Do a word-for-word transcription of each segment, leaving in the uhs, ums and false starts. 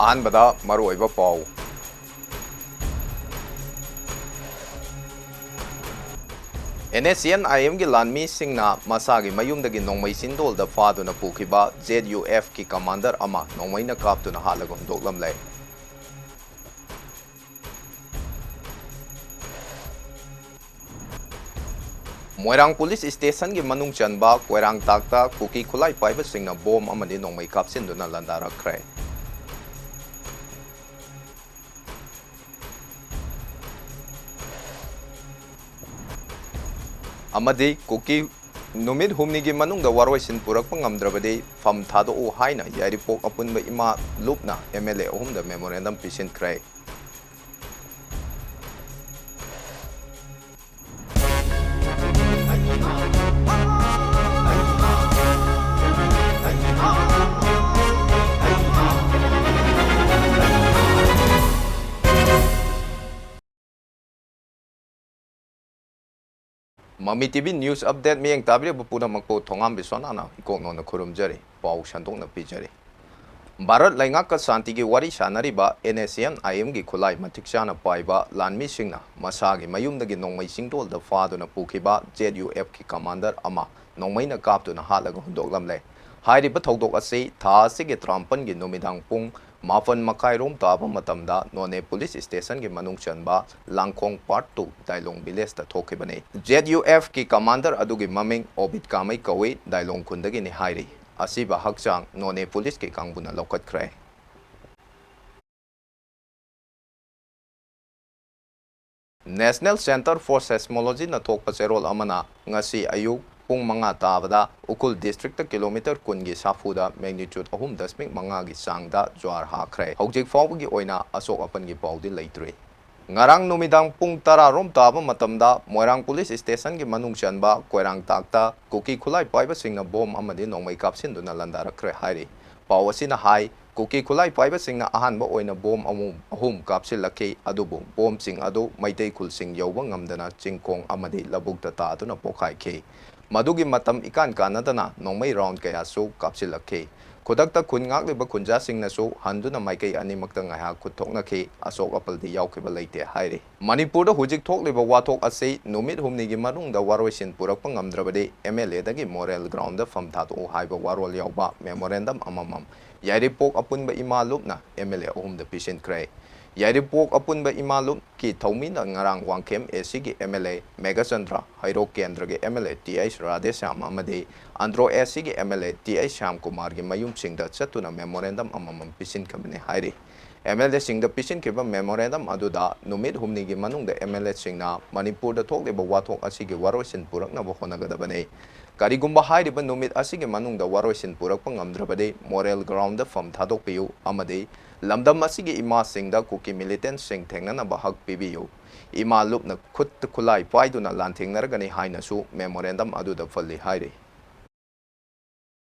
ꯑꯍꯥꯟꯕꯗ ꯃꯔꯨꯑꯣꯏꯕ ꯄꯥꯎ꯫ NSCN-IM-ꯒꯤ ꯂꯥꯟꯃꯤꯁꯤꯡꯅ ꯃꯁꯥꯒꯤ ꯃꯌꯨꯝꯗꯒꯤ ꯅꯣꯡꯃꯩ ꯆꯤꯡꯗꯣꯜꯗ ꯐꯥꯗꯨꯅ ꯄꯨꯈꯤꯕ ZUF-ꯀꯤ commander ꯑꯃ ꯅꯣꯡꯃꯩꯅ ꯀꯥꯞꯇꯨꯅ ꯍꯥꯠꯂꯒ ꯍꯨꯟꯗꯣꯛꯂꯝꯂꯦ꯫ ꯃꯣꯏꯔꯥꯡ police station-ꯒꯤ ꯃꯅꯨꯡ ꯆꯟꯕ ꯀꯣꯏꯔꯥꯡꯇꯥꯛꯇ ꯀꯨꯀꯤ ꯈꯨꯠꯂꯥꯏ ꯄꯥꯏꯕꯁꯤꯡꯅ bomb ꯑꯃꯗꯤ ꯅꯣꯡꯃꯩ ꯀꯥꯞꯁꯤꯟꯗꯨꯅ ꯂꯥꯟꯗꯥꯔꯛꯈ꯭ꯔꯦ꯫ ꯑꯃꯗꯤ ꯀꯨꯀꯤ ꯅꯨꯃꯤꯠ ꯍꯨꯝꯅꯤꯒꯤ ꯃꯅꯨꯡꯗ ꯋꯥꯔꯣꯏꯁꯤꯟ ꯄꯨꯔꯛꯄ ꯉꯝꯗ꯭ꯔꯕꯗꯤ ꯐꯝ ꯊꯥꯗꯣꯛꯎ ꯍꯥꯏꯅ ꯌꯥꯏꯔꯤꯄꯣꯛ ꯑꯄꯨꯟꯕ ꯏꯃꯥ ꯂꯨꯞꯅ MLA ꯑꯍꯨꯝꯗ memorandum ꯄꯤꯁꯤꯟꯈ꯭ꯔꯦ꯫ ꯃꯃꯤ TV news update ꯃꯤꯠꯌꯦꯡ ꯇꯥꯕꯤꯔꯤꯕ ꯄꯨꯝꯅꯃꯛꯄꯨ ꯊꯣꯉꯥꯝ ꯕꯤꯁ꯭ꯋꯥꯅꯥꯊꯅ ꯏꯀꯣꯛ ꯅꯧꯅ ꯈꯨꯔꯨꯝꯖꯔꯤ꯫ ꯄꯥꯎ ꯁꯟꯗꯣꯛꯅ ꯄꯤꯖꯔꯤ꯫ ꯚꯥꯔꯠ ꯂꯩꯉꯥꯛꯀ ꯁꯥꯟꯇꯤꯒꯤ ꯋꯥꯔꯤ ꯁꯥꯅꯔꯤꯕ NSCN-IM-ꯒꯤ ꯈꯨꯠꯂꯥꯏ ꯃꯇꯤꯛ ꯆꯥꯅ ꯄꯥꯏꯕ ꯂꯥꯟꯃꯤꯁꯤꯡꯅ ꯃꯁꯥꯒꯤ ꯃꯌꯨꯝꯗꯒꯤ ꯅꯣꯡꯃꯩ ꯆꯤꯡꯗꯣꯜꯗ ꯐꯥꯗꯨꯅ ꯄꯨꯈꯤꯕ ZUF-ꯀꯤ commander ꯑꯃ ꯅꯣꯡꯃꯩꯅ ꯀꯥꯞꯇꯨꯅ ꯍꯥꯠꯂꯒ ꯍꯨꯟꯗꯣꯛꯂꯝꯂꯦ꯫ ꯍꯥꯏꯔꯤꯕ ꯊꯧꯗꯣꯛ ꯑꯁꯤ ꯊꯥ ꯑꯁꯤꯒꯤ ꯇꯔꯥꯃꯥꯄꯟꯒꯤ ꯅꯨꯃꯤꯗꯥꯡ ꯄꯨꯡ ꯃꯥꯄꯟ ꯃꯈꯥꯏꯔꯣꯝ ꯇꯥꯕ ꯃꯇꯝꯗ ꯅꯣꯅꯦ police station-ꯒꯤ ꯃꯅꯨꯡ ꯆꯟꯕ ꯂꯥꯡꯈꯣꯡ part two ꯗꯥꯏꯂꯣꯡ village-ꯇ ꯊꯣꯛꯈꯤꯕꯅꯤ꯫ ZUF-ꯀꯤ commander ꯑꯗꯨꯒꯤ ꯃꯃꯤꯡ ꯑꯣꯕꯤꯠ ꯀꯥꯃꯩ ꯀꯧꯏ꯫ ꯗꯥꯏꯂꯣꯡ ꯈꯨꯟꯗꯒꯤꯅꯤ ꯍꯥꯏꯔꯤ꯫ ꯑꯁꯤꯕ ꯍꯛꯆꯥꯡ ꯅꯣꯅꯦ police-ꯀꯤ ꯀꯥꯡꯕꯨꯅ ꯂꯧꯈꯠꯈ꯭ꯔꯦ꯫ National Centre for Seismology-ꯅ ꯊꯣꯛꯄ ꯆꯦꯔꯣꯜ ꯑꯃꯅ ꯉꯁꯤ ꯑꯌꯨꯛ ꯄꯨꯡ ꯃꯉꯥ ꯇꯥꯕꯗ ꯎꯈ꯭ꯔꯨꯜ district-ꯇ kilometre ꯀꯨꯟꯒꯤ ꯁꯥꯐꯨꯗ magnitude ꯑꯍꯨꯝ ꯗꯁꯃꯤꯛ ꯃꯉꯥꯒꯤ ꯆꯥꯡꯗ ꯖ꯭ꯋꯥꯔ ꯍꯥꯈ꯭ꯔꯦ꯫ ꯍꯧꯖꯤꯛ ꯐꯥꯎꯕꯒꯤ ꯑꯣꯏꯅ ꯑꯁꯣꯛ ꯑꯄꯟꯒꯤ ꯄꯥꯎꯗꯤ ꯂꯩꯇ꯭ꯔꯤ꯫ ꯉꯔꯥꯡ ꯅꯨꯃꯤꯗꯥꯡ ꯄꯨꯡ ꯇꯔꯥ ꯔꯣꯝ ꯇꯥꯕ ꯃꯇꯝꯗ ꯃꯣꯏꯔꯥꯡ police station-ꯒꯤ ꯃꯅꯨꯡ ꯆꯟꯕ ꯀꯣꯏꯔꯥꯡꯇꯥꯛꯇ ꯀꯨꯀꯤ ꯈꯨꯠꯂꯥꯏ ꯄꯥꯏꯕꯁꯤꯡꯅ bomb ꯑꯃꯗꯤ ꯅꯣꯡꯃꯩ ꯀꯥꯞꯁꯤꯟꯗꯨꯅ ꯂꯥꯟꯗꯥꯔꯛꯈ꯭ꯔꯦ ꯍꯥꯏꯔꯤ꯫ ꯄꯥꯎ ꯑꯁꯤꯅ ꯍꯥꯏ, ꯀꯨꯀꯤ ꯈꯨꯠꯂꯥꯏ ꯄꯥꯏꯕꯁꯤꯡꯅ ꯑꯍꯥꯟꯕ ꯑꯣꯏꯅ bomb ꯑꯃꯨ-, ꯑꯍꯨꯝ ꯀꯥꯞꯁꯤꯜꯂꯛꯈꯤ, ꯑꯗꯨꯕꯨ bomb-ꯁꯤꯡ ꯑꯗꯨ ꯃꯩꯇꯩ ꯈꯨꯜꯁꯤꯡ ꯌꯧꯕ ꯉꯝꯗꯅ ꯆꯤꯡꯈꯣꯡ ꯑꯃꯗꯤ ꯂꯧꯕꯨꯛꯇ ꯇꯥꯗꯨꯅ ꯄꯣꯛꯈꯥꯏꯈꯤ꯫ ꯃꯗꯨꯒꯤ ꯃꯇꯝ ꯏꯀꯥꯟ ꯀꯥꯟꯅꯗꯅ ꯅꯣꯡꯃꯩ round ꯀꯌꯥꯁꯨ ꯀꯥꯞꯁꯤꯜꯂꯛꯈꯤ꯫ ꯈꯨꯗꯛꯇ ꯈꯨꯟ ꯉꯥꯛꯂꯤꯕ ꯈꯨꯟꯖꯥꯁꯤꯡꯅꯁꯨ ꯍꯟꯗꯨꯅ ꯃꯥꯏꯀꯩ ꯑꯅꯤꯃꯛꯇ ꯉꯥꯏꯍꯥꯛ ꯈꯨꯠ ꯊꯣꯛꯅꯈꯤ꯫ ꯑꯁꯣꯛ ꯑꯄꯜꯗꯤ ꯌꯥꯎꯈꯤꯕ ꯂꯩꯇꯦ ꯍꯥꯏꯔꯤ꯫ ꯃꯅꯤꯄꯨꯔꯗ ꯍꯧꯖꯤꯛ ꯊꯣꯛꯂꯤꯕ ꯋꯥꯊꯣꯛ ꯑꯁꯤ ꯅꯨꯃꯤꯠ ꯍꯨꯝꯅꯤꯒꯤ ꯃꯅꯨꯡꯗ ꯋꯥꯔꯣꯏꯁꯤꯟ ꯄꯨꯔꯛꯄ ꯉꯝꯗ꯭ꯔꯕꯗꯤ ꯑꯦꯝ ꯑꯦꯜ ꯑꯦꯗꯒꯤ ꯃꯣꯔꯦꯜ ꯒ꯭ꯔꯥꯎꯟꯗ ꯐꯝ ꯊꯥꯗꯣꯛꯎ ꯍꯥꯏꯕ ꯋꯥꯔꯣꯜ ꯌꯥꯎꯕ ꯃꯦꯃꯣꯔꯦꯟꯗꯝ ꯑꯃꯃꯝ ꯌꯥꯏꯔꯤꯄꯣꯛ ꯑꯄꯨꯟꯕ ꯏꯃꯥ ꯂꯨꯞꯅ ꯑꯦꯝ ꯑꯦꯜ ꯑꯦ ꯑꯍꯨꯝꯗ ꯄꯤꯁꯤꯟꯈ꯭ꯔꯦ꯫ ꯌꯥꯏꯔꯤꯄꯣꯛ ꯑꯄꯨꯟꯕ ꯏꯃꯥ ꯂꯨꯞꯀꯤ ꯊꯧꯃꯤꯅ ꯉꯔꯥꯡ ꯋꯥꯡꯈꯦꯝ ꯑꯦ ꯁꯤꯒꯤ ꯑꯦꯝ ꯑꯦꯜ ꯑꯦ ꯃꯦꯘꯆꯟꯗ꯭ꯔ, ꯍꯩꯔꯣꯛ ꯀꯦꯟꯗ꯭ꯔꯒꯤ M L A T H Radheshyam ꯑꯃꯗꯤ ꯑꯟꯗ꯭ꯔꯣ ꯑꯦ ꯁꯤꯒꯤ M L A T H ꯁ꯭ꯌꯥꯝꯀꯨꯃꯥꯔꯒꯤ ꯃꯌꯨꯝꯁꯤꯡꯗ ꯆꯠꯇꯨꯅ ꯃꯦꯃꯣꯔꯦꯟꯗꯝ ꯑꯃꯃꯝ ꯄꯤꯁꯤꯟꯈꯤꯕꯅꯤ ꯍꯥꯏꯔꯤ꯫ ꯑꯦꯝ ꯑꯦꯜ ꯑꯦꯁꯤꯡꯗ ꯄꯤꯁꯤꯟꯈꯤꯕ ꯃꯦꯃꯣꯔꯦꯟꯗꯝ ꯑꯗꯨꯗ ꯅꯨꯃꯤꯠ ꯍꯨꯝꯅꯤꯒꯤ ꯃꯅꯨꯡꯗ ꯑꯦꯝ ꯑꯦꯜ ꯑꯦꯁꯤꯡꯅ ꯃꯅꯤꯄꯨꯔꯗ ꯊꯣꯛꯂꯤꯕ ꯋꯥꯊꯣꯛ ꯑꯁꯤꯒꯤ ꯋꯥꯔꯣꯏꯁꯤꯟ ꯄꯨꯔꯛꯅꯕ ꯍꯣꯠꯅꯒꯗꯕꯅꯤ꯫ ꯀꯔꯤꯒꯨꯝꯕ ꯍꯥꯏꯔꯤꯕ ꯅꯨꯃꯤꯠ ꯑꯁꯤꯒꯤ ꯃꯅꯨꯡꯗ ꯋꯥꯔꯣꯏꯁꯤꯟ ꯄꯨꯔꯛꯄ ꯉꯝꯗ꯭ꯔꯕꯗꯤ ꯃꯣꯔꯦꯜ ꯒ꯭ꯔꯥꯎꯟꯗ ꯐꯝ ꯊꯥꯗꯣꯛꯄꯤꯌꯨ ꯑꯃꯗꯤ ꯂꯝꯗꯝ ꯑꯁꯤꯒꯤ ꯏꯃꯥꯁꯤꯡꯗ ꯀꯨꯀꯤ ꯃꯤꯂꯤꯇꯦꯟꯠꯁꯤꯡ ꯊꯦꯡꯅꯅꯕ ꯍꯛ ꯄꯤꯕꯤꯌꯨ꯫ ꯏꯃꯥ ꯂꯨꯞꯅ ꯈꯨꯠꯇ ꯈꯨꯠꯂꯥꯏ ꯄꯥꯏꯗꯨꯅ ꯂꯥꯟꯊꯦꯡꯅꯔꯒꯅꯤ ꯍꯥꯏꯅꯁꯨ ꯃꯦꯃꯣꯔꯦꯟꯗꯝ ꯑꯗꯨꯗ ꯄꯜꯂꯤ ꯍꯥꯏꯔꯤ꯫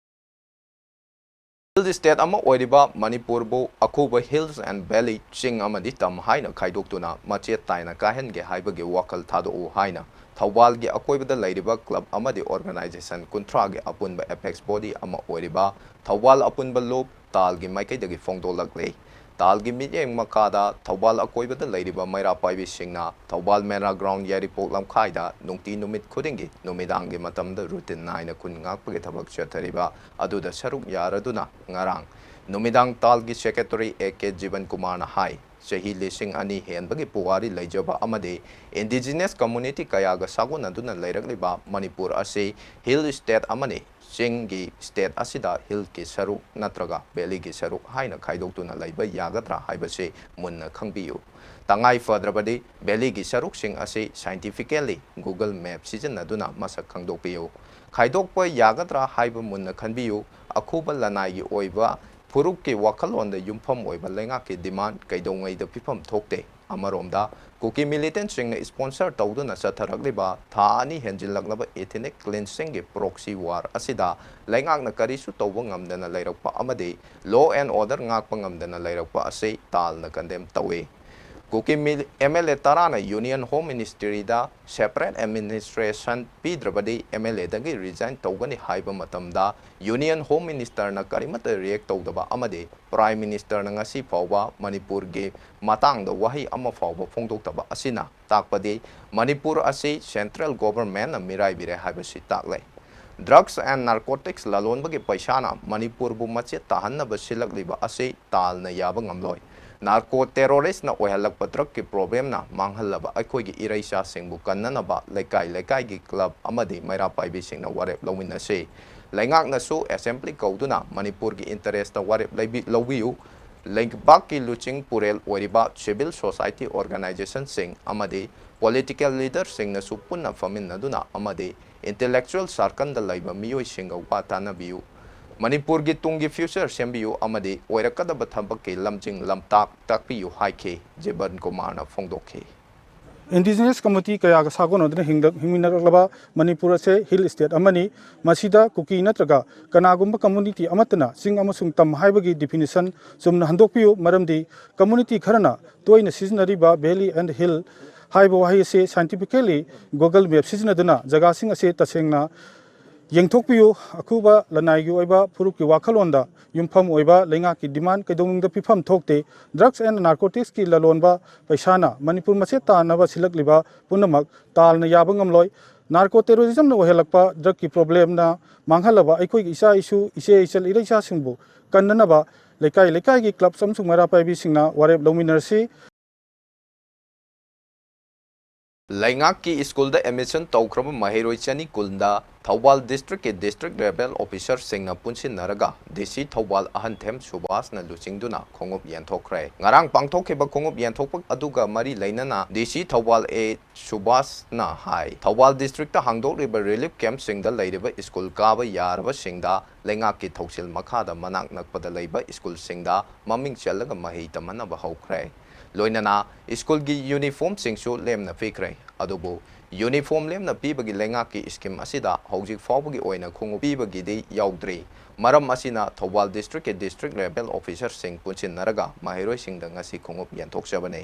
ꯍꯤꯜ ꯁ꯭ꯇꯦꯠ ꯑꯃ ꯑꯣꯏꯔꯤꯕ ꯃꯅꯤꯄꯨꯔꯕꯨ ꯑꯈꯨꯕ ꯍꯤꯜꯁ ꯑꯦꯟ ꯚꯦꯂꯤ, ꯆꯤꯡ ꯑꯃꯗꯤ ꯇꯝ ꯍꯥꯏꯅ ꯈꯥꯏꯗꯣꯛꯇꯨꯅ ꯃꯆꯦꯠ ꯇꯥꯏꯅ ꯀꯥꯏꯍꯟꯒꯦ ꯍꯥꯏꯕꯒꯤ ꯋꯥꯈꯜ ꯊꯥꯗꯣꯛꯎ ꯍꯥꯏꯅ ꯊꯧꯕꯥꯜꯒꯤ ꯑꯀꯣꯏꯕꯗ ꯂꯩꯔꯤꯕ ꯀ꯭ꯂꯕ ꯑꯃꯗꯤ ꯑꯣꯔꯒꯅꯥꯏꯖꯦꯁꯟ ꯀꯨꯟꯊ꯭ꯔꯥꯒꯤ ꯑꯄꯨꯟꯕ ꯑꯦꯄꯦꯛꯁ ꯕꯣꯗꯤ ꯑꯃ ꯑꯣꯏꯔꯤꯕ ꯊꯧꯕꯥꯜ ꯑꯄꯨꯟꯕ ꯂꯨꯞ ꯇꯥꯜꯒꯤ ꯃꯥꯏꯀꯩꯗꯒꯤ ꯐꯣꯡꯗꯣꯛꯂꯛꯂꯤ꯫ ꯇꯥꯜꯒꯤ ꯃꯤꯠꯌꯦꯡ ꯃꯈꯥꯗ ꯊꯧꯕꯥꯜ ꯑꯀꯣꯏꯕꯗ ꯂꯩꯔꯤꯕ ꯃꯩꯔꯥ ꯄꯥꯏꯕꯤꯁꯤꯡꯅ ꯊꯧꯕꯥꯜ ꯃꯦꯔꯥ ꯒ꯭ꯔꯥꯎꯟ ꯌꯥꯏꯔꯤꯄꯣꯛ ꯂꯝꯈꯥꯏꯗ ꯅꯨꯡꯇꯤ ꯅꯨꯃꯤꯠ ꯈꯨꯗꯤꯡꯒꯤ ꯅꯨꯃꯤꯗꯥꯡꯒꯤ ꯃꯇꯝꯗ ꯔꯨꯇꯤꯟ ꯅꯥꯏꯅ ꯈꯨꯟ ꯉꯥꯛꯄꯒꯤ ꯊꯕꯛ ꯆꯠꯊꯔꯤꯕ ꯑꯗꯨꯗ ꯁꯔꯨꯛ ꯌꯥꯔꯗꯨꯅ ꯉꯔꯥꯡ ꯅꯨꯃꯤꯗꯥꯡ ꯇꯥꯜꯒꯤ ꯁꯦꯀ꯭ꯔꯦꯇꯔꯤ ꯑꯦ ꯀꯦ ꯖꯤꯕꯟ ꯀꯨꯃꯥꯔꯅ ꯍꯥꯏ, ꯆꯍꯤ ꯂꯤꯁꯤꯡ ꯑꯅꯤ ꯍꯦꯟꯕꯒꯤ ꯄꯨꯋꯥꯔꯤ ꯂꯩꯖꯕ ꯑꯃꯗꯤ ꯏꯟꯗꯤꯖꯤꯅꯁ ꯀꯝꯃꯨꯅꯤꯇꯤ ꯀꯌꯥꯒ ꯁꯥꯒꯣꯟꯅꯗꯨꯅ ꯂꯩꯔꯛꯂꯤꯕ ꯃꯅꯤꯄꯨꯔ ꯑꯁꯤ ꯍꯤꯜ ꯁ꯭ꯇꯦꯠ ꯑꯃꯅꯤ꯫ ꯆꯤꯡꯒꯤ ꯁ꯭ꯇꯦꯠ ꯑꯁꯤꯗ ꯍꯤꯜꯒꯤ ꯁꯔꯨꯛ ꯅꯠꯇ꯭ꯔꯒ ꯚꯦꯂꯤꯒꯤ ꯁꯔꯨꯛ ꯍꯥꯏꯅ ꯈꯥꯏꯗꯣꯛꯇꯨꯅ ꯂꯩꯕ ꯌꯥꯒꯗ꯭ꯔꯥ ꯍꯥꯏꯕꯁꯤ ꯃꯨꯟꯅ ꯈꯪꯕꯤꯌꯨ꯫ ꯇꯉꯥꯏ ꯐꯗ꯭ꯔꯕꯗꯤ ꯚꯦꯂꯤꯒꯤ ꯁꯔꯨꯛꯁꯤꯡ ꯑꯁꯤ ꯁꯥꯏꯟꯇꯤꯐꯤꯀꯦꯜꯂꯤ ꯒꯨꯒꯜ ꯃꯦꯞ ꯁꯤꯖꯤꯟꯅꯗꯨꯅ ꯃꯁꯛ ꯈꯪꯗꯣꯛꯄꯤꯌꯨ꯫ ꯈꯥꯏꯗꯣꯛꯄ ꯌꯥꯒꯗ꯭ꯔꯥ ꯍꯥꯏꯕ ꯃꯨꯟꯅ ꯈꯟꯕꯤꯌꯨ꯫ ꯑꯈꯨꯕ ꯂꯅꯥꯏꯒꯤ ꯑꯣꯏꯕ ꯐꯨꯔꯨꯞꯀꯤ ꯋꯥꯈꯜꯂꯣꯟꯗ ꯌꯨꯝꯐꯝ ꯑꯣꯏꯕ ꯂꯩꯉꯥꯛꯀꯤ ꯗꯤꯃꯥꯟ ꯀꯩꯗꯧꯉꯩꯗ ꯄꯤꯐꯝ ꯊꯣꯛꯇꯦ꯫ ꯑꯃꯔꯣꯝꯗ, ꯀꯨꯀꯤ ꯃꯤꯂꯤꯇꯦꯟꯠꯁꯤꯡꯅ ꯁ꯭ꯄꯣꯟꯁꯔ ꯇꯧꯗꯨꯅ ꯆꯠꯊꯔꯛꯂꯤꯕ ꯊꯥ ꯑꯅꯤ ꯍꯦꯟꯖꯤꯜꯂꯛꯂꯕ ꯏꯊꯤꯅꯤꯛ ꯀ꯭ꯂꯤꯟꯁꯤꯡꯒꯤ ꯄ꯭ꯔꯣꯛꯁꯤ ꯋꯥꯔ ꯑꯁꯤꯗ ꯂꯩꯉꯥꯛꯅ ꯀꯔꯤꯁꯨ ꯇꯧꯕ ꯉꯝꯗꯅ ꯂꯩꯔꯛꯄ ꯑꯃꯗꯤ ꯂꯣ ꯑꯦꯟ ꯑꯣꯔꯗꯔ ꯉꯥꯛꯄ ꯉꯝꯗꯅ ꯂꯩꯔꯛꯄ ꯑꯁꯤ ꯇꯥꯜꯅ ꯀꯟꯗꯦꯝ ꯇꯧꯏ꯫ ꯀꯨꯀꯤ ꯃꯤꯜ-, ꯑꯦꯝ ꯑꯦꯜ ꯑꯦ ꯇꯔꯥꯅ Union Home Ministryꯗ separate administration ꯄꯤꯗ꯭ꯔꯕꯗꯤ ꯑꯦꯝ ꯑꯦꯜ ꯑꯦꯗꯒꯤ resign ꯇꯧꯒꯅꯤ ꯍꯥꯏꯕ ꯃꯇꯝꯗ Union Home Ministerꯅ ꯀꯔꯤꯃꯠꯇ react ꯇꯧꯗꯕ ꯑꯃꯗꯤ Prime Ministerꯅ ꯉꯁꯤ ꯐꯥꯎꯕ ꯃꯅꯤꯄꯨꯔꯒꯤ ꯃꯇꯥꯡꯗ ꯋꯥꯍꯩ ꯑꯃ ꯐꯥꯎꯕ ꯐꯣꯡꯗꯣꯛꯇꯕ ꯑꯁꯤꯅ ꯇꯥꯛꯄꯗꯤ ꯃꯅꯤꯄꯨꯔ ꯑꯁꯤ central governmentꯅ ꯃꯤꯔꯥꯏꯕꯤꯔꯦ ꯍꯥꯏꯕꯁꯤ ꯇꯥꯛꯂꯦ꯫ Drugs and narcotics ꯂꯂꯣꯟꯕꯒꯤ ꯄꯩꯁꯥꯅ ꯃꯅꯤꯄꯨꯔꯕꯨ ꯃꯆꯦꯠ ꯇꯥꯍꯟꯅꯕ ꯁꯤꯜꯂꯛꯂꯤꯕ ꯑꯁꯤ ꯇꯥꯜꯅ ꯌꯥꯕ ꯉꯝꯂꯣꯏ꯫ Narco terroristꯅ ꯑꯣꯏꯍꯜꯂꯛꯄ drugꯀꯤ problemꯅ ꯃꯥꯡꯍꯜꯂꯕ ꯑꯩꯈꯣꯏꯒꯤ ꯏꯔꯩꯆꯥꯁꯤꯡꯕꯨ ꯀꯟꯅꯅꯕ ꯂꯩꯀꯥꯏ ꯂꯩꯀꯥꯏꯒꯤ club ꯑꯃꯗꯤ ꯃꯩꯔꯥ ꯄꯥꯏꯕꯤꯁꯤꯡꯅ ꯋꯥꯔꯦꯞ ꯂꯧꯃꯤꯟꯅꯁꯤ꯫ ꯂꯩꯉꯥꯛꯅꯁꯨ assembly ꯀꯧꯗꯨꯅ ꯃꯅꯤꯄꯨꯔꯒꯤ interestꯇ ꯋꯥꯔꯦꯞ ꯂꯩꯕꯤ-, ꯂꯧꯕꯤꯌꯨ꯫ ꯂꯩꯕꯥꯛꯀꯤ ꯂꯨꯆꯤꯡ ꯄꯨꯔꯦꯜ ꯑꯣꯏꯔꯤꯕ civil society organizationꯁꯤꯡ ꯑꯃꯗꯤ political leaderꯁꯤꯡꯅꯁꯨ ꯄꯨꯟꯅ ꯐꯝꯃꯤꯟꯅꯗꯨꯅ ꯑꯃꯗꯤ intellectual circleꯗ ꯂꯩꯕ ꯃꯤꯑꯣꯏꯁꯤꯡꯒ ꯋꯥ ꯇꯥꯅꯕꯤꯌꯨ꯫ ꯃꯅꯤꯄꯨꯔꯒꯤ ꯇꯨꯡꯒꯤ future ꯁꯦꯝꯕꯤꯌꯨ ꯑꯃꯗꯤ ꯑꯣꯏꯔꯛꯀꯗꯕ ꯊꯕꯛꯀꯤ ꯂꯝꯖꯤꯡ ꯂꯝꯇꯥꯛ ꯇꯥꯛꯄꯤꯌꯨ ꯍꯥꯏꯈꯤ ꯖꯤꯕꯟ ꯀꯨꯃꯥꯔꯅ ꯐꯣꯡꯗꯣꯛꯈꯤ꯫ Indigenous community ꯀꯌꯥꯒ ꯁꯥꯒꯣꯟꯅꯗꯨꯅ ꯍꯤꯡꯗ-, ꯍꯤꯡꯃꯤꯟꯅꯔꯛꯂꯕ ꯃꯅꯤꯄꯨꯔ ꯑꯁꯦ hill state ꯑꯃꯅꯤ꯫ ꯃꯁꯤꯗ ꯀꯨꯀꯤ ꯅꯠꯇ꯭ꯔꯒ ꯀꯅꯥꯒꯨꯝꯕ community ꯑꯃꯠꯇꯅ ꯆꯤꯡ ꯑꯃꯁꯨꯡ ꯇꯝ ꯍꯥꯏꯕꯒꯤ definition ꯆꯨꯝꯅ ꯍꯟꯗꯣꯛꯄꯤꯌꯨ, ꯃꯔꯝꯗꯤ community ꯈꯔꯅ ꯇꯣꯏꯅ ꯁꯤꯖꯤꯟꯅꯔꯤꯕ valley and hill ꯍꯥꯏꯕ ꯋꯥꯍꯩ ꯑꯁꯤ scientifically Google Map ꯁꯤꯖꯤꯟꯅꯗꯨꯅ ꯖꯒꯥꯁꯤꯡ ꯑꯁꯤ ꯇꯁꯦꯡꯅ ꯌꯦꯡꯊꯣꯛꯄꯤꯌꯨ꯫ ꯑꯀꯨꯞꯄ ꯂꯅꯥꯏꯒꯤ ꯑꯣꯏꯕ ꯐꯨꯔꯨꯞꯀꯤ ꯋꯥꯈꯜꯂꯣꯟꯗ ꯌꯨꯝꯐꯝ ꯑꯣꯏꯕ ꯂꯩꯉꯥꯛꯀꯤ demand ꯀꯩꯗꯧꯅꯨꯡꯗ ꯄꯤꯐꯝ ꯊꯣꯛꯇꯦ꯫ Drugs and narcoticsꯀꯤ ꯂꯂꯣꯟꯕ ꯄꯩꯁꯥꯅ ꯃꯅꯤꯄꯨꯔ ꯃꯆꯦꯠ ꯇꯥꯅꯕ ꯁꯤꯜꯂꯛꯂꯤꯕ ꯄꯨꯝꯅꯃꯛ ꯇꯥꯜꯅ ꯌꯥꯕ ꯉꯝꯂꯣꯏ꯫ Narco terrorismꯅ ꯑꯣꯏꯍꯜꯂꯛꯄ drugꯀꯤ problemꯅ ꯃꯥꯡꯍꯜꯂꯕ ꯑꯩꯈꯣꯏꯒꯤ ꯏꯆꯥ ꯏꯁꯨ, ꯏꯆꯦ ꯏꯆꯜ ꯏꯔꯩꯆꯥꯁꯤꯡꯕꯨ ꯀꯟꯅꯅꯕ ꯂꯩꯀꯥꯏ ꯂꯩꯀꯥꯏꯒꯤ clubs ꯑꯃꯁꯨꯡ ꯃꯩꯔꯥ ꯄꯥꯏꯕꯤꯁꯤꯡꯅ ꯋꯥꯔꯦꯞ ꯂꯧꯃꯤꯟꯅꯔꯁꯤ꯫ ꯂꯩꯉꯥꯛꯀꯤ ꯁ꯭ꯀꯨꯜꯗ admission ꯇꯧꯈ꯭ꯔꯕ ꯃꯍꯩꯔꯣꯏ ꯆꯅꯤ ꯀꯨꯟꯗ Thoubal districtꯀꯤ district level officerꯁꯤꯡꯅ ꯄꯨꯟꯁꯤꯟꯅꯔꯒ D C Thoubal ꯑꯍꯟꯊꯦꯝ ꯁꯨꯕꯥꯁꯅ ꯂꯨꯆꯤꯡꯗꯨꯅ ꯈꯣꯡꯎꯞ ꯌꯦꯟꯊꯣꯛꯈ꯭ꯔꯦ꯫ ꯉꯔꯥꯡ ꯄꯥꯡꯊꯣꯛꯈꯤꯕ ꯈꯣꯡꯎꯞ ꯌꯦꯟꯊꯣꯛꯄ ꯑꯗꯨꯒ ꯃꯔꯤ ꯂꯩꯅꯅ D C Thoubal A ꯁꯨꯕꯥꯁꯅ high, Thoubal districtꯇ ꯍꯥꯡꯗꯣꯛꯂꯤꯕ relief campꯁꯤꯡꯗ ꯂꯩꯔꯤꯕ ꯁ꯭ꯀꯨꯜ ꯀꯥꯕ ꯌꯥꯔꯕꯁꯤꯡꯗ ꯂꯩꯉꯥꯛꯀꯤ ꯊꯧꯁꯤꯜ ꯃꯈꯥꯗ ꯃꯅꯥꯛ ꯅꯛꯄꯗ ꯂꯩꯕ ꯁ꯭ꯀꯨꯜꯁꯤꯡꯗ ꯃꯃꯤꯡ ꯆꯜꯂꯒ ꯃꯍꯩ ꯇꯝꯍꯟꯅꯕ ꯍꯧꯈ꯭ꯔꯦ꯫ ꯂꯣꯏꯅꯅ ꯁ꯭ꯀꯨꯜꯒꯤ uniformꯁꯤꯡꯁꯨ ꯂꯦꯝꯅ ꯄꯤꯈ꯭ꯔꯦ꯫ ꯑꯗꯨꯕꯨ uniform ꯂꯦꯝꯅ ꯄꯤꯕꯒꯤ ꯂꯩꯉꯥꯛꯀꯤ scheme ꯑꯁꯤꯗ ꯍꯧꯖꯤꯛ ꯐꯥꯎꯕꯒꯤ ꯑꯣꯏꯅ ꯈꯣꯡꯎꯞ ꯄꯤꯕꯒꯤꯗꯤ ꯌꯥꯎꯗ꯭ꯔꯤ꯫ ꯃꯔꯝ ꯑꯁꯤꯅ ꯊꯧꯕꯥꯜ district ꯀꯤ district level officer ꯁꯤꯡ ꯄꯨꯟꯁꯤꯟꯅꯔꯒ ꯃꯍꯩꯔꯣꯏꯁꯤꯡꯗ ꯉꯁꯤ ꯈꯣꯡꯎꯞ ꯌꯦꯟꯊꯣꯛꯆꯕꯅꯤ꯫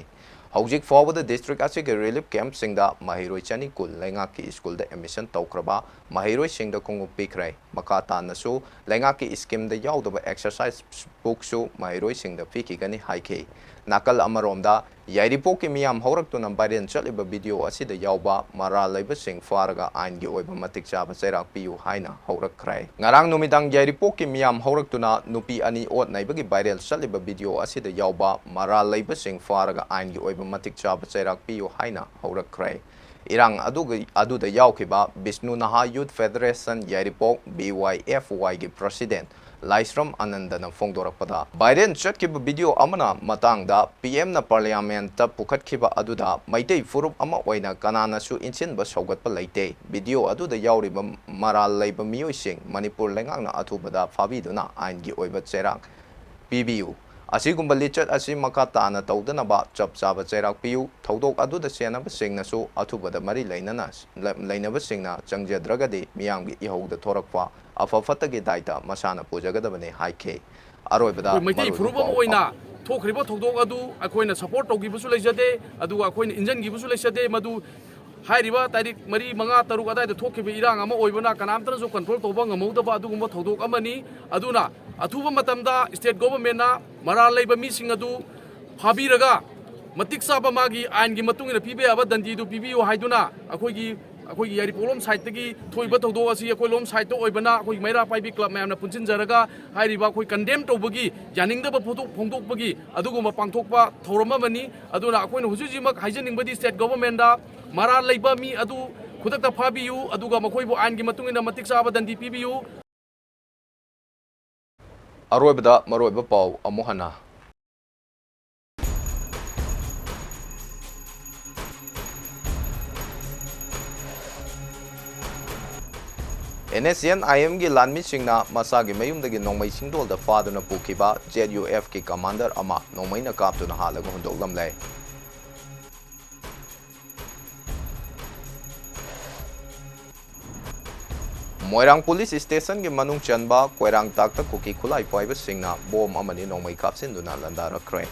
ꯍꯧꯖꯤꯛ ꯐꯥꯎꯕꯗ district ꯑꯁꯤꯒꯤ relief camp ꯁꯤꯡꯗ ꯃꯍꯩꯔꯣꯏ ꯆꯅꯤꯀꯨꯟ ꯂꯩꯉꯥꯛꯀꯤ ꯁ꯭ꯀꯨꯜꯗ admission ꯇꯧꯈ꯭ꯔꯕ ꯃꯍꯩꯔꯣꯏꯁꯤꯡꯗ ꯈꯣꯡꯎꯞ ꯄꯤꯈ꯭ꯔꯦ꯫ ꯃꯈꯥ ꯇꯥꯅꯁꯨ ꯂꯩꯉꯥꯛꯀꯤ scheme ꯗ ꯌꯥꯎꯗꯕ exercise book ꯁꯨ ꯃꯍꯩꯔꯣꯏꯁꯤꯡꯗ ꯄꯤꯈꯤꯒꯅꯤ ꯍꯥꯏꯈꯤ꯫ ꯅꯥꯀꯜ ꯑꯃꯔꯣꯝꯗ, ꯌꯥꯏꯔꯤꯄꯣꯛꯀꯤ ꯃꯤꯌꯥꯝ ꯍꯧꯔꯛꯇꯨꯅ viral ꯆꯠꯂꯤꯕ video ꯑꯁꯤꯗ ꯌꯥꯎꯕ ꯃꯔꯥꯜ ꯂꯩꯕꯁꯤꯡ ꯐꯥꯔꯒ ꯑꯥꯏꯟꯒꯤ ꯑꯣꯏꯕ ꯃꯇꯤꯛ ꯆꯥꯕ ꯆꯩꯔꯥꯛ ꯄꯤꯌꯨ ꯍꯥꯏꯅ ꯍꯧꯔꯛꯈ꯭ꯔꯦ꯫ ꯉꯔꯥꯡ ꯅꯨꯃꯤꯗꯥꯡ ꯌꯥꯏꯔꯤꯄꯣꯛꯀꯤ ꯃꯤꯌꯥꯝ ꯍꯧꯔꯛꯇꯨꯅ ꯅꯨꯄꯤ ꯑꯅꯤ ꯑꯣꯠ ꯅꯩꯕꯒꯤ viral ꯆꯠꯂꯤꯕ video ꯑꯁꯤꯗ ꯌꯥꯎꯕ ꯃꯔꯥꯜ ꯂꯩꯕꯁꯤꯡ ꯐꯥꯔꯒ ꯑꯥꯏꯟꯒꯤ ꯑꯣꯏꯕ ꯃꯇꯤꯛ ꯆꯥꯕ ꯆꯩꯔꯥꯛ ꯄꯤꯌꯨ ꯍꯥꯏꯅ ꯍꯧꯔꯛꯈ꯭ꯔꯦ꯫ ꯏꯔꯥꯡ ꯑꯗꯨꯒꯤ, ꯑꯗꯨꯗ ꯌꯥꯎꯈꯤꯕ ꯕꯤꯁꯅꯨ ꯅꯍꯥ Youth Federation ꯌꯥꯏꯔꯤꯄꯣꯛ, B Y F Y ꯒꯤ president ꯂꯥꯏꯁ꯭ꯔꯝ ꯑꯅꯟꯗꯅ ꯐꯣꯡꯗꯣꯔꯛꯄꯗ, viral ꯆꯠꯈꯤꯕ video ꯑꯃꯅ ꯃꯇꯥꯡꯗ P M ꯅ parliament ꯇ ꯄꯨꯈꯠꯈꯤꯕ ꯑꯗꯨꯗ ꯃꯩꯇꯩ ꯐꯨꯔꯨꯞ ꯑꯃ ꯑꯣꯏꯅ ꯀꯅꯥꯅꯁꯨ ꯏꯟꯁꯤꯟꯕ ꯁꯧꯒꯠꯄ ꯂꯩꯇꯦ꯫ Video ꯑꯗꯨꯗ ꯌꯥꯎꯔꯤꯕ ꯃꯔꯥꯜ ꯂꯩꯕ ꯃꯤꯑꯣꯏꯁꯤꯡ ꯃꯅꯤꯄꯨꯔ ꯂꯩꯉꯥꯛꯅ ꯑꯊꯨꯕꯗ ꯐꯥꯕꯤꯗꯨꯅ ꯑꯥꯏꯟꯒꯤ ꯑꯣꯏꯕ ꯆꯩꯔꯥꯛ ꯄꯤꯕꯤꯌꯨ꯫ ꯑꯁꯤꯒꯨꯝꯕ ꯂꯤꯆꯠ ꯑꯁꯤ ꯃꯈꯥ ꯇꯥꯅ ꯇꯧꯗꯅꯕ ꯆꯞ ꯆꯥꯕ ꯆꯩꯔꯥꯛ ꯄꯤꯌꯨ꯫ ꯊꯧꯗꯣꯛ ꯑꯗꯨꯗ ꯆꯦꯟꯅꯕꯁꯤꯡꯅꯁꯨ ꯑꯊꯨꯕꯗ ꯃꯔꯤ ꯂꯩꯅꯅ, ꯂꯩꯅꯕꯁꯤꯡꯅ ꯆꯪꯖꯗ꯭ꯔꯒꯗꯤ ꯃꯤꯌꯥꯝꯒꯤ ꯏꯍꯧꯗ ꯊꯣꯔꯛꯄ ꯑꯐ ꯐꯠꯇꯒꯤ ꯗꯥꯏꯇ ꯃꯁꯥꯅ ꯄꯨꯖꯒꯗꯕꯅꯤ ꯍꯥꯏꯈꯤ꯫ ꯑꯔꯣꯏꯕꯗ ꯑꯩꯈꯣꯏ ꯃꯩꯇꯩ ꯃꯔꯨꯑꯣꯏꯕ ꯐꯨꯔꯨꯞ ꯑꯃ ꯄꯥꯎ ꯑꯣꯏꯅ ꯊꯣꯛꯈ꯭ꯔꯤꯕ ꯊꯧꯗꯣꯛ ꯑꯗꯨ ꯑꯩꯈꯣꯏꯅ support ꯇꯧꯈꯤꯕꯁꯨ ꯂꯩꯖꯗꯦ, ꯑꯗꯨꯒ ꯑꯩꯈꯣꯏꯅ ꯏꯟꯖꯟꯈꯤꯕꯁꯨ ꯂꯩꯖꯗꯦ꯫ ꯃꯗꯨ ꯍꯥꯏꯔꯤꯕ ꯇꯥꯔꯤꯛ ꯃꯔꯤ, ꯃꯉꯥ, ꯇꯔꯨꯛ ꯑꯗꯥꯏꯗ ꯊꯣꯛꯈꯤꯕ ꯏꯔꯥꯡ ꯑꯃ ꯑꯣꯏꯕꯅ ꯀꯅꯥꯝꯇꯅꯁꯨ control ꯇꯧꯕ ꯉꯝꯍꯧꯗꯕ ꯑꯗꯨꯒꯨꯝꯕ ꯊꯧꯗꯣꯛ ꯑꯃꯅꯤ꯫ ꯑꯗꯨꯅ ꯑꯊꯨꯕ ꯃꯇꯝꯗ state government ꯅ ꯃꯔꯥꯜ ꯂꯩꯕ ꯃꯤꯁꯤꯡ ꯑꯗꯨ ꯐꯥꯕꯤꯔꯒ ꯃꯇꯤꯛ ꯆꯥꯕ ꯃꯥꯒꯤ ꯑꯥꯏꯟꯒꯤ ꯃꯇꯨꯡ ꯏꯟꯅ ꯄꯤꯕ ꯌꯥꯕ ꯗꯟꯗꯤꯗꯨ ꯄꯤꯕꯤꯌꯨ ꯍꯥꯏꯗꯨꯅ ꯑꯩꯈꯣꯏꯒꯤ, ꯑꯩꯈꯣꯏꯒꯤ ꯌꯥꯏꯔꯤꯄꯣꯛꯂꯣꯝ side ꯇꯒꯤ ꯊꯣꯛꯏꯕ ꯊꯧꯗꯣꯛ ꯑꯁꯤ ꯑꯩꯈꯣꯏ ꯂꯣꯝ side ꯇ ꯑꯣꯏꯕꯅ ꯑꯩꯈꯣꯏꯒꯤ ꯃꯩꯔꯥ ꯄꯥꯏꯕꯤ club ꯃꯌꯥꯝꯅ ꯄꯨꯟꯁꯤꯟꯖꯔꯒ ꯍꯥꯏꯔꯤꯕ ꯑꯩꯈꯣꯏ condemn ꯇꯧꯕꯒꯤ, ꯌꯥꯅꯤꯡꯗꯕ ꯐꯣꯡꯗꯣꯛ-, ꯐꯣꯡꯗꯣꯛꯄꯒꯤ ꯑꯗꯨꯒꯨꯝꯕ ꯄꯥꯡꯊꯣꯛꯄ ꯊꯧꯔꯝ ꯑꯃꯅꯤ꯫ ꯑꯗꯨꯅ ꯑꯩꯈꯣꯏꯅ ꯍꯧꯖꯤꯛ ꯍꯧꯖꯤꯛꯃꯛ ꯍꯥꯏꯖꯅꯤꯡꯕꯗꯤ state government ꯗ ꯃꯔꯥꯜ ꯂꯩꯕ ꯃꯤ ꯑꯗꯨ ꯈꯨꯗꯛꯇ ꯐꯥꯕꯤꯌꯨ, ꯑꯗꯨꯒ ꯃꯈꯣꯏꯕꯨ ꯑꯥꯏꯟꯒꯤ ꯃꯇꯨꯡ ꯏꯟꯅ ꯃꯇꯤꯛ ꯆꯥꯕ ꯗꯟꯗꯤ ꯄꯤꯕꯤꯌꯨ꯫ ꯑꯔꯣꯏꯕꯗ ꯃꯔꯨꯑꯣꯏꯕ ꯄꯥꯎ ꯑꯃꯨꯛ ꯍꯟꯅ꯫ N S C N I M ꯒꯤ ꯂꯥꯟꯃꯤꯁꯤꯡꯅ ꯃꯁꯥꯒꯤ ꯃꯌꯨꯝꯗꯒꯤ ꯅꯣꯡꯃꯩ ꯁꯤꯡꯗꯣꯜꯗ ꯐꯥꯗꯨꯅ ꯄꯨꯈꯤꯕ Z U F ꯀꯤ commander ꯑꯃ ꯅꯣꯡꯃꯩꯅ ꯀꯥꯞꯇꯨꯅ ꯍꯥꯠꯂꯒ ꯍꯨꯟꯗꯣꯛꯂꯝꯂꯦ꯫ ꯃꯣꯏꯔꯥꯡ ꯄꯨꯂꯤꯁ ꯁ꯭ꯇꯦꯁꯟꯒꯤ ꯃꯅꯨꯡ ꯆꯟꯕ ꯀꯣꯏꯔꯥꯡꯇꯥꯛꯇ ꯀꯨꯀꯤ ꯈꯨꯠꯂꯥꯏ ꯄꯥꯏꯕꯁꯤꯡꯅ ꯕꯣꯝ ꯑꯃꯗꯤ ꯅꯣꯡꯃꯩ ꯀꯥꯞꯁꯤꯟꯗꯨꯅ ꯂꯥꯟꯗꯥꯔꯛꯈ꯭ꯔꯦ꯫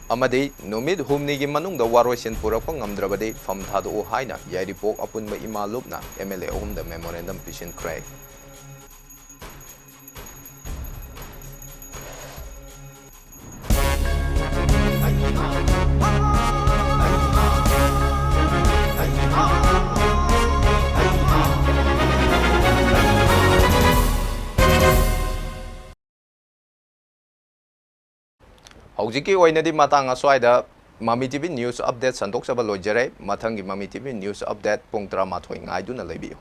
ꯑꯃꯗꯤ ꯅꯨꯃꯤꯠ ꯍꯨꯝꯅꯤꯒꯤ ꯃꯅꯨꯡꯗ ꯋꯥꯔꯣꯏꯁꯤꯟ ꯄꯨꯔꯛꯄ ꯉꯝꯗ꯭ꯔꯕꯗꯤ ꯐꯝ ꯊꯥꯗꯣꯛꯎ ꯍꯥꯏꯅ ꯌꯥꯏꯔꯤꯄꯣꯛ ꯑꯄꯨꯟꯕ ꯏꯃꯥ ꯂꯨꯞꯅ ꯑꯦꯝ ꯑꯦꯜ ꯑꯦ ꯑꯍꯨꯝꯗ ꯃꯦꯃꯣꯔꯦꯟꯗꯝ ꯄꯤꯁꯤꯟꯈ꯭ꯔꯦ꯫ ꯍꯧꯖꯤꯛꯀꯤ ꯑꯣꯏꯅꯗꯤ ꯃꯇꯥꯡ ꯑꯁ꯭ꯋꯥꯏꯗ ꯃꯃꯤ ꯇꯤ ꯚꯤ News Update ꯁꯟꯗꯣꯛꯆꯕ ꯂꯣꯏꯖꯔꯦ꯫ ꯃꯊꯪꯒꯤ ꯃꯃꯤ ꯇꯤ ꯚꯤ News Update ꯄꯨꯡ ꯇꯔꯥꯃꯥꯊꯣꯏ ꯉꯥꯏꯗꯨꯅ ꯂꯩꯕꯤꯌꯨ꯫